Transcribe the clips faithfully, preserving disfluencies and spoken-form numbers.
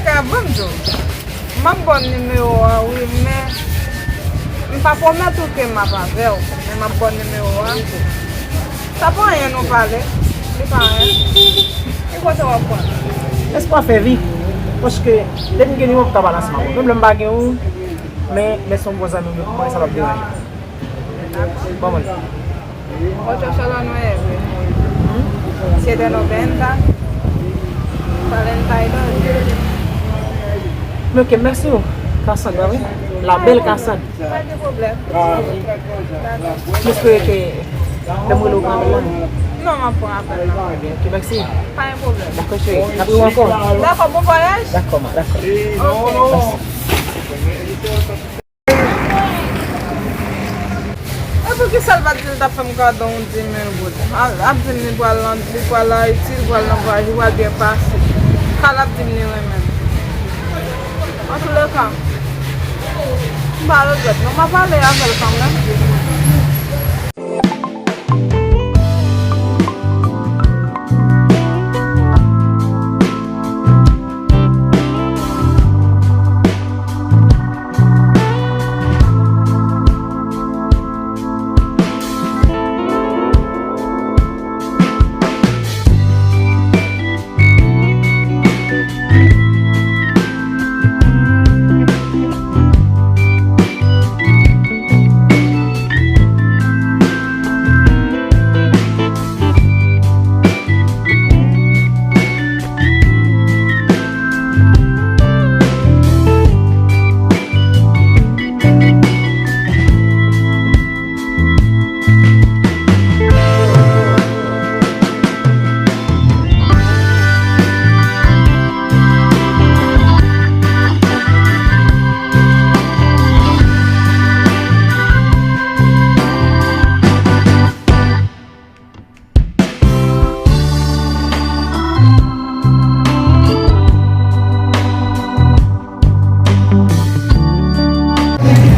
Frè, ban m di w, m ap ba w nimewo a, wi, men m pa pwomèt ou ke m ap avè w, men m ap ba w nimewo a. Sa pa anyen, nou pale. Li pa anyen. E kote w ap pran? Lèse m fè vi. Paske depi m gen nimewo, m ka pale ansanm avè w. Menm lè m pa gen ou, men lè se yon bon zanmi m, mwen sa p ap deranje. Bon, mwen. Ocho solo nueve, siete noventa, cuarenta y dos. Men ok, mèsi w, Cassandra, wi. La belle Cassandra. Pa gen pwoblèm. M espere ke lè m rele w, ou pran apèl la. Non, m ap pran apèl la. Ok, mèsi. Pa gen pwoblèm. Dakò, cheri. N ap rewè ankò. Dakò, bon vwayaj. Dakò, ma, dakò. Ok. Mèsi. E poukisa l pa t di l t ap fè m kado yon dis mil goud? A, l ap di m li pral nan, li pral Ayiti, li pral nan vwayaj, li pral byen pase. Ka l ap di m li renmen m. Antouleka, m pa regrèt non, m ap pale avè l kanmenm.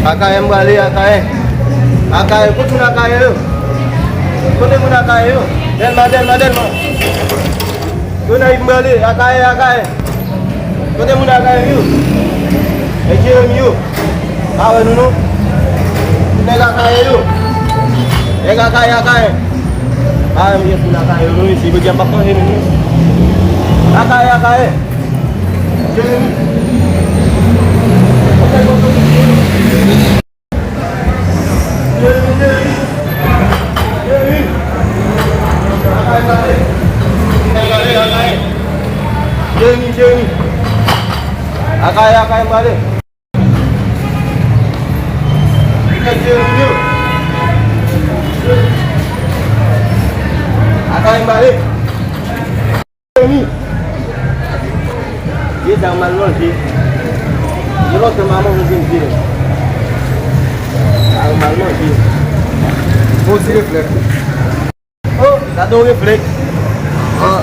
Akayè m prale, Akayè. Akayè, kote moun Akayè yo? Kote moun Akayè yo? Dèlma, Dèlma, Dèlma. Gonayiv m prale, Akayè, Akayè. Kote moun Akayè yo? E Jeremi yo. Pa wè nou non. Tout nèg Akayè yo. Nèg Akayè, Akayè. Pa wè m gen moun Akayè yo non, mesye. Jodi a m p ap manje menm non. Akayè, Akayè. Jeremi. Jeremi, Jeremi. Jeremi. Akayè, Akayè. Akayè, Akayè. Jeremi, Jeremi. Akayè, Akayè, m prale. Akayè m prale. Jeremi. Jezi a, m al manje. Gen lontan m pa manje, m di. A, m al manje. Bon, ti reflèks. Oh, gade yon reflèks. Oh.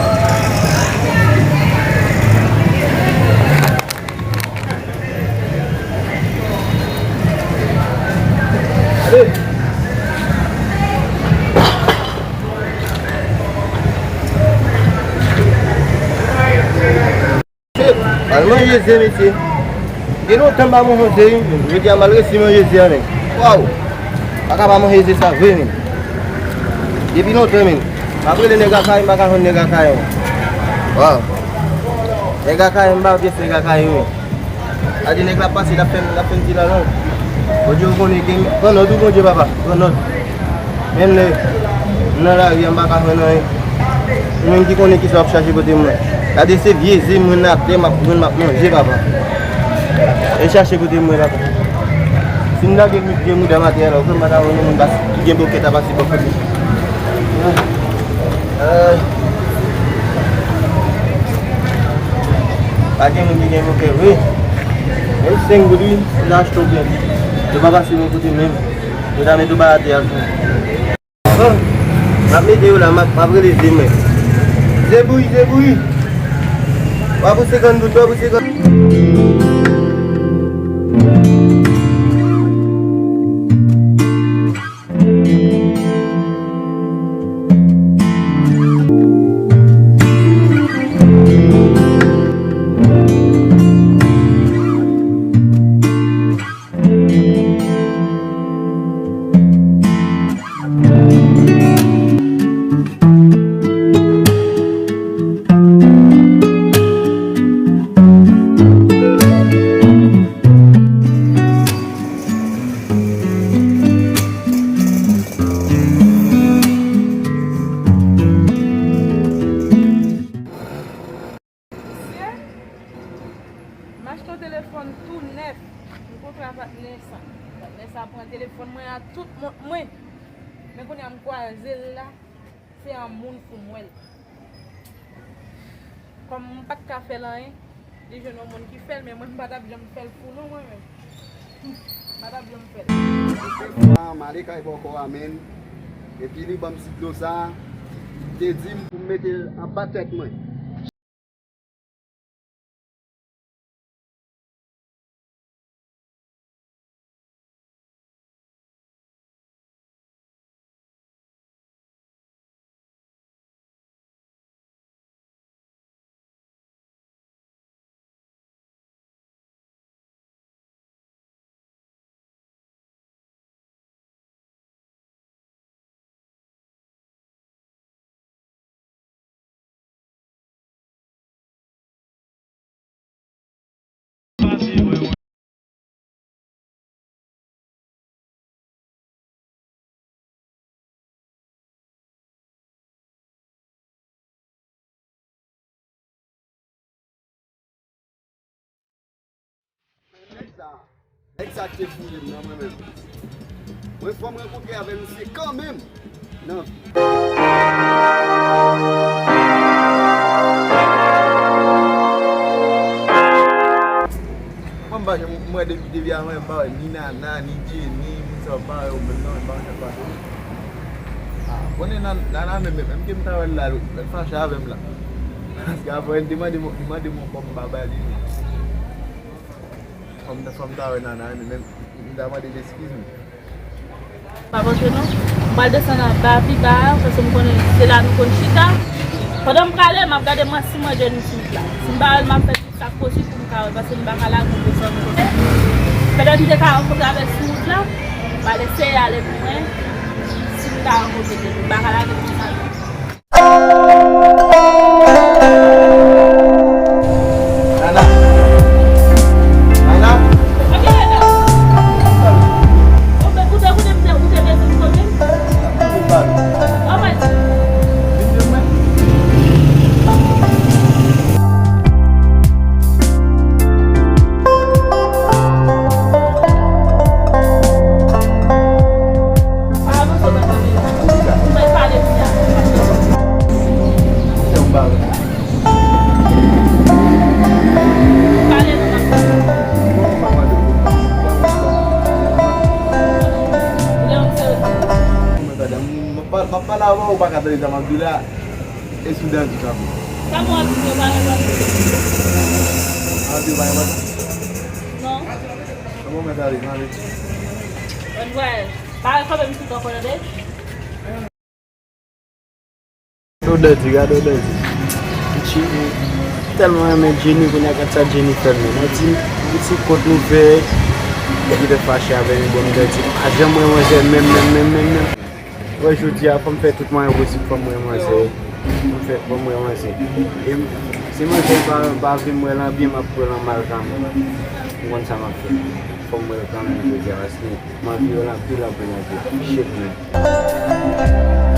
Gade. Al manje ze, mesye. Gen lontan m pa manje ze, wi. Jodi a m al resi manje ze a, nèg. Waw! Pa ka pa manje ze sa vre, men. Depi lontan, men. M ap rele nèg Akayè, m pa ka jwenn nèg Akayè, men. Waw! Nèg Akayè, m pa pyès nèg Akayè, men. Gade nèg la pase, l ap fè m, l ap fè m ti lalong. Bondye, ou konnen ke m, pran nòt, wi, Bondye, papa. Pran nòt. Menm lè m nan lari a, m pa ka jwenn anyen. Ou menm ki konnen kisa w ap chache kote mwen. Gade se vye ze mwen atè, m ap pran, m ap manje, papa. E chache kote mwen, papa. Si m lage vye mouda m atè a la, ou kwè m pa ta wè yon moun ki gen bokèt ap pase bò kote m? Ay. Pa gen moun ki gen bokèt vre. Menm senk goud, wi, ou ta achte yon byen. Yo pa pase bò kote m menm. Yo ta mete w ba atè a tou. Bon, m ap mete yo la, m ap, m ap rele ze mwen. Ze bouyi, ze bouyi. Wa pou senkant goud, wa pou senkant. Tou nèf, m kontre a patnè sa. Patnè sa pran telefòn mwen ak tout mont mwen. Men kounye a m kwaze l la, se yon moun pou m wè l. Kòm m pa t ka fè l anyen, li jwenn yon moun ki fè l, men mwen m pa t ap janm fè l pou nou, mwen menm. M pa t ap janm fè l. Mwen, m ale kay bòkò a, men, epi li ban m ti dlo sa, li te di m pou m mete l anba tèt mwen. Nèg sa, nèg sa ki te fouye m nan mwen menm. Mwen fò m rankontre avè misye kanmenm nan vi. Mwen m pa janm, mwen depi, depi avan, m pa wè ni Nana, ni Jenny, moun sa yo pa wè yo menm non, m pa wè sa k pase. Ah, konnen Nan-, Nana menm, menm, menm ke m ta wè l la, l fache avè m la. Paske apre, li te mande m, li mande m yon kòb m pa ba li. Fò m, fò m ta wè Nana, menm, menm, m ta mande l eskiz m. Pa panse non. M pral desann anba pi ba a, paske m konnen se la nou konn chita. Pandan m prale, m ap gade mwen si m wè Jenny sou wout la. Si m pa wè l, m ap fè tout sa k posib pou m ka wè l, paske m pa ka lage l desann kote. Petèt m te ka rankontre avè l sou wout la, m pral eseye ale pi lwen, si m ta rankontre Jenny, m pa ka lage l konsa non. Nana. Nana. M ap pale avè w, ou pa ka tande sa m ap di w la. E sou dan di kanpe. Sa mwen ap di w pa enpòtan. Ap di w pa enpòtan? Non. Bon, mwen tande, mwen ale. Bòn vwayaj. Pa kanpe m sou kanpe tande. Gade odè di, gade odè di. Pichi, m tèlman renmen Jenny, kounye a gad sa Jenny fè m nan. Mwen di, m ti kont nou fè, li te fache avè m, bon, m te di, pa janm wè manzè menm, menm, menm, menm, menm. Wè, jodi a, fò m fè tout mwayen posib, fò m wè manzè. Fò m fè, fò m wè manzè. E m, si manzè pa, pa vle m wè l an byen, m ap wè l an mal kanmenm. Ou konn sa m ap fè. Fò m wè l kanmenm jodi a, paske m anvi wè l anpil, anpil, anpil. Shit, man.